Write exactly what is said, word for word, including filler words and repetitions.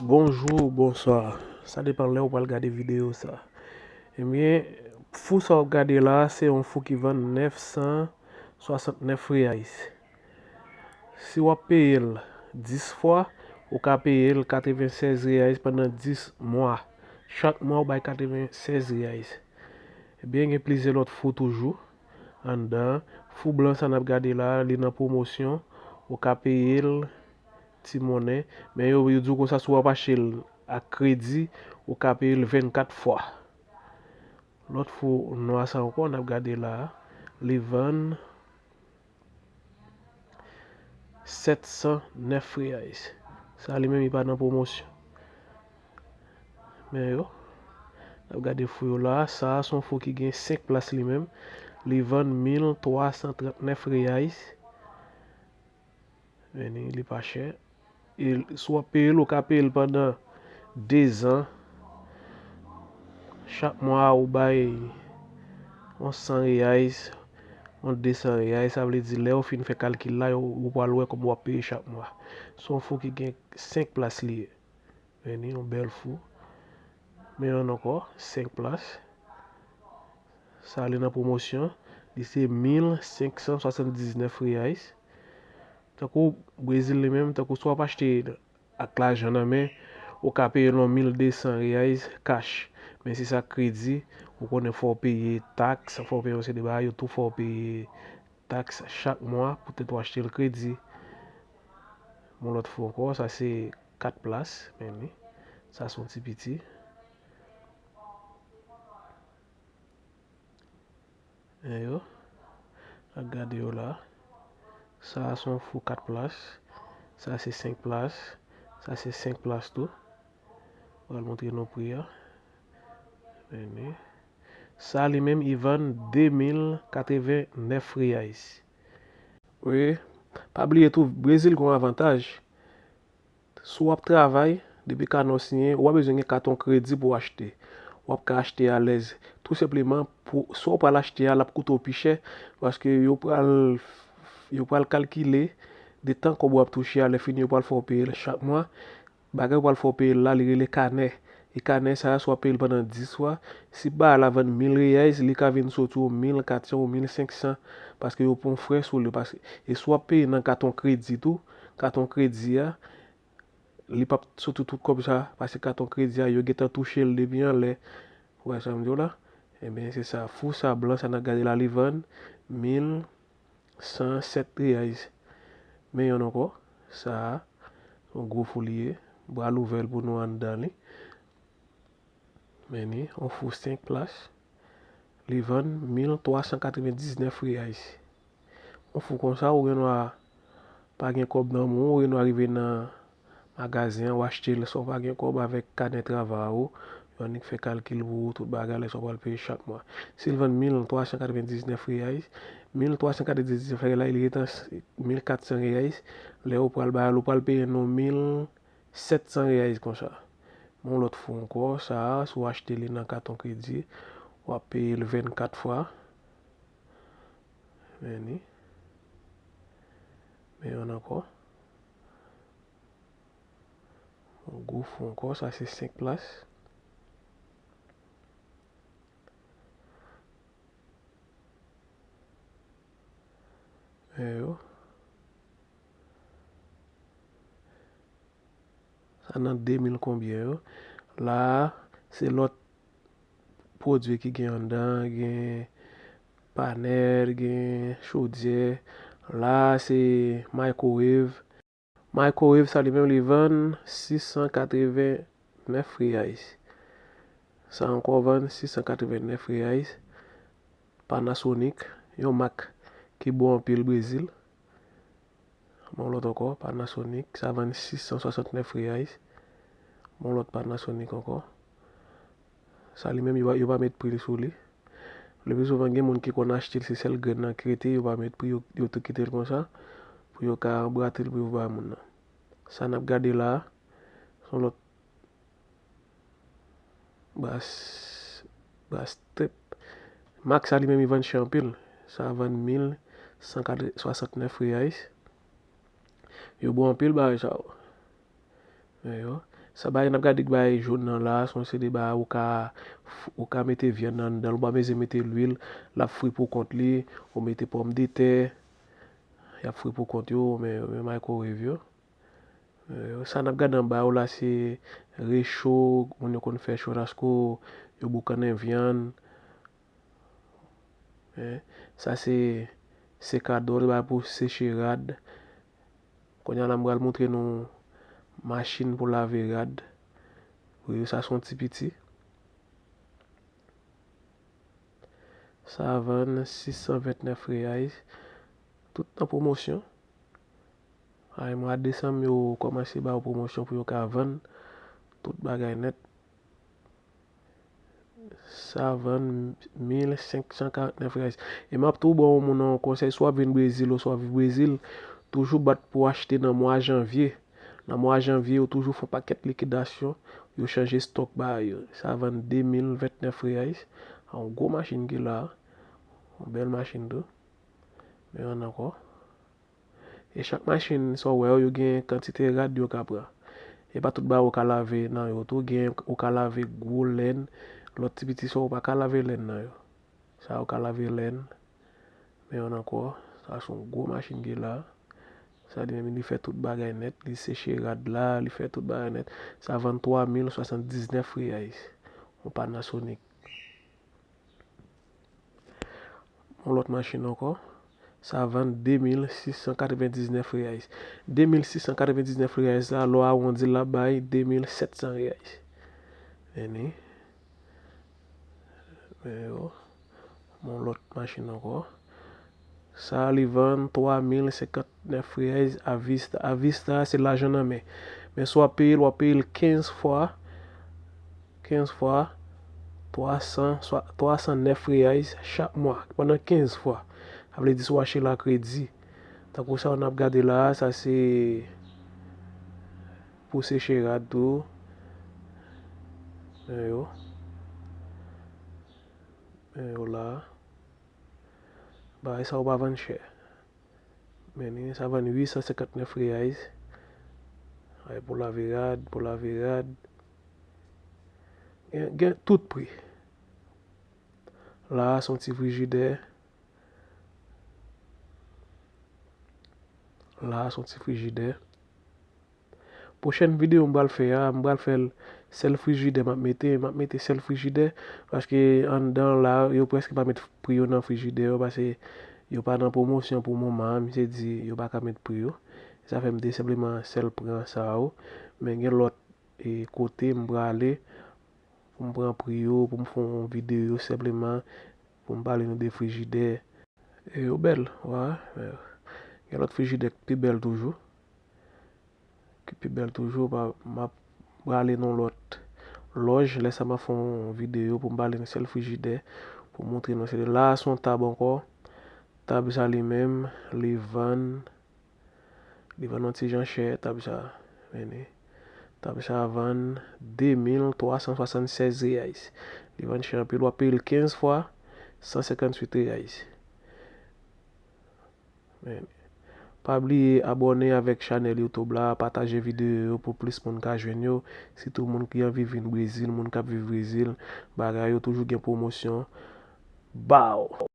Bonjou, bonswa. Sa depann lè ou pral gade videyo sa. Ebyen, fou sa w ap gade la, se yon fou ki vann nèf san swasantnèf reais. Si w ap peye l dis fwa, ou ka peye l katrevennsèz reais pandan dis mwa. Chak mwa, ou bay katrevennsèz reais. Ebyen, gen plizyè lòt fou toujou anndan. Fou blan sa n ap gade la, li nan pwomosyon. Ou ka peye l ti monnen. Men yo, yo di w konsa, si w ap achte l ak kredi, ou ka peye l vennkat fwa. Lòt fou nwa sa ankò, n ap gade la, li vann sèt san nèf reais. Sa li menm, li pa nan pwomosyon. Men yo, n ap gade fou yo la. Sa a se yon fou ki gen senk plas li menm. Li vann mil twa san trannèf reais. Men li, li pa chè. E si w ap peye l, ou ka peye l pandan dezan. Chak mwa, ou bay yon san reais, yon de san reais. Sa vle di, lè yo fin fè kalkil la, yo, ou pral wè kòman w ap peye chak mwa. Se yon fou ki gen senk plas li ye. Men li, yon bèl fou. Men yon ankò, senk plas. Sa li nan pwomosyon. Li se mil senk san swasanndiznèf reais. Tankou Brezil li menm, tankou si w ap achte ak lajan nan men, ou ka peye l yon mil de san reais cash. Men si se ak kredi, ou konnen fò w peye taks, fò w peye yon seri de bagay, yo tou fè w peye taks chak mwa poutèt ou achte l kredi. Yon lòt fou ankò, sa se kat plas, men li. Sa se yon ti piti. Men yo, n ap gade yo la. Sa a se yon fou kat plas. Sa se senk plas. Sa se senk plas tou. Pral montre nou pri a. Men li. Sa li menm, li vann de mil katrevennèf reais. Wi, pa bliye tou, Brezil gen yon avantaj. Si w ap travay, depi kanè w siyen, ou pa bezwen gen katon kredi pou w achte. W ap ka achte alèz. Tou senpleman, pou, sa w pral achte a, l ap koute w pi chè, paske yo pral, yo pral kalkile de tan kòb w ap touche a, lè fini, yo pral fè w peye l chak mwa. Bagay yo pral fè w peye l la, li rele kanè. E kanè sa a, si w ap peye l pandan dis fwa, si bagay la vann mil reais, li ka vin soti w mil katsan ou mil senksan, paske yo pran frè sou li. Paske, e si w ap peye nan katon kredi tou, katon kredi a, li p ap soti tout kòb sa, paske katon kredi a, yo gentan touche l depi anlè. Ou wè sa m di w la? Ebyen, se sa. Fou sa blan sa n ap gade la, li vann mil san sèt reais. Men yonn ankò, sa a, yon gwo fou li ye. M pral ouvè l pou nou anndan li. Men li, yon fou senk plas. Li vann mil twa san katrevendiznèf reais. Yon fou konsa, ou gen dwa pa gen kòb nan men w, ou gen dwa rive nan magazen an, ou achte l san w pa gen kòb avèk kanè travay ou. Yo annik fè kalkil pou ou, tout bagay, lè sa w pral peye chak mwa. Si l vann mil twa san katrevendiznèf reais, mil twa san katrevendiznèf reais la, li ret an mil katsan reais. Lè ou pral ba l, ou pral peye non mil sèt san reais konsa. Yon lòt fou ankò, sa a, si w achte li nan katon kredi, w ap peye l vennkat fwa. Men li. Men yonn ankò. Yon gwo fou ankò, sa se senk plas. Men yo. Sa nan de mil konbyen yo. La a, se lòt pwodui ki gen anndan, gen panèl, gen chodyè. La a, se microwave. Microwave sa li menm li vann sis san katrevennèf reais. Sa ankò vann sis san katrevennèf reais. Panasonic, yon mak ki bon anpil Brezil. Yon lòt ankò, Panasonic, sa vann sis san swasantnèf reais. Yon lòt Panasonic ankò. Sa li menm, yo pa, yo pa met pri sou li. Le pi souvan, gen moun ki konn achte l, se sèl grenn nan ki rete, yo pa met pri, yo, yo tou kite l konsa, pou yo ka anbrate l, pou yo bay moun nan. Sa n ap gade la a, se yon lòt bas, bas trip. Mak sa li menm, li vann chè anpil. Sa vann mil san swasantnèf reais. Yo bon anpil bagay sa yo. Men yo. Sa bagay n ap gade k bagay jòn nan la, se yon seri de bagay ou ka, ou ka mete vyann anndan l, ou pa bezwen mete lwil, l ap fri pou kont li, ou mete pòmdetè, y ap fri pou kont yo, men, men microwave yo. Eh, sa n ap gade anba yo la, se recho, moun yo konn fè churrasco, yo boukannen vyann. Eh, sa se sekadò, se bagay pou seche rad. Kounye a la, m pral montre nou machin pou lave rad. Wi, sa se yon ti piti. Sa vann sis san vennèf reais. Tout nan pwomosyon. Ay, mwa desanm, yo kòmanse ba yo pwomosyon pou yo ka vann tout bagay nèt. Sa vann mil senk san karantnèf reais. E m ap tou ba yon moun yon konsèy, swa w ap vin Brezil, oswa w ap viv Brezil, toujou bat pou achte nan mwa janvye. Nan mwa janvye, yo toujou fè yon pakèt likidasyon, yo chanje stòk bagay yo. Sa vann de mil vennèf reais. Yon gwo machin ki la. Yon bèl machin tou. Men yon ankò. E chak machin, sa w wè yo, yo gen kantite rad yo ka pran. E pa tout bagay ou ka lave nan yo tou. Gen, ou ka lave gwo lèn, lòt ti piti sa w pa ka lave lèn nan yo. Sa ou ka lave lèn. Men yon ankò, sa se yon gwo machin ki la. Sa li menm, li fè tout bagay nèt. Li seche rad la, li fè tout bagay nèt. Sa vann twa mil swasanndiznèf reais. Yon Panasonic. Yon lòt machin ankò. Sa vann de mil sis san katrevendiznèf reais. De mil sis san katrevendiznèf reais la, lè w awondi l, l ap bay de mil sèt san reais. Vini. Men yo. Yon lòt machin ankò. Sa li vann twa mil senkantnèf reais avista. Avista se lajan nan men. Men si w ap peye l, w ap peye l kenz fwa. Kenz fwa twa san, twa san nèf reais chak mwa pandan kenz fwa. Sa vle di si w achte l a kredi. Tankou sa w ap gade la, sa se pou seche rad tou. Men yo. Men yo la. Bagay sa yo pa vann chè. Men li, sa vann uit san senkantnèf reais. Ay, pou lave rad, pou lave rad. Gen, gen tout pri. La, se yon ti frijidè. La, se yon ti frijidè. Pwochèn videyo m pral fè a, m pral fè l sèl frijidè m ap mete, m ap mete sèl frijidè, paske anndan la, yo prèske pa met pri yo nan frijidè yo, paske yo pa nan pwomosyon pou moman an, misye di yo pa ka met pri yo. Sa fè m te senpleman sèl pran sa yo, men gen lòt, e, kote m prale pou m pran pri yo, pou m fè yon videyo senpleman, pou m pale nou de frijidè. E yo bèl, wa, e, gen lòt frijidè k pi bèl toujou. Ki pi bèl toujou, pa, m ap prale nan lòt lòj. Lè sa m ap fè yon videyo pou m pale nan sèl frijidè, pou m montre nou se la, se yon tab ankò. Tab sa li menm, li vann, li vann yon ti jan chè, tab sa. Men li, tab sa vann de mil twa san swasannsèz reais. Li vann chè anpil, w ap peye l kenz fwa san senkantuit reais. Men, pa bliye abòne avèk chanèl YouTube la, pataje videyo yo pou plis moun ka jwenn yo, sitou moun ki anvi vin Brezil, moun k ap viv Brezil, bagay yo toujou gen pwomosyon. Baw!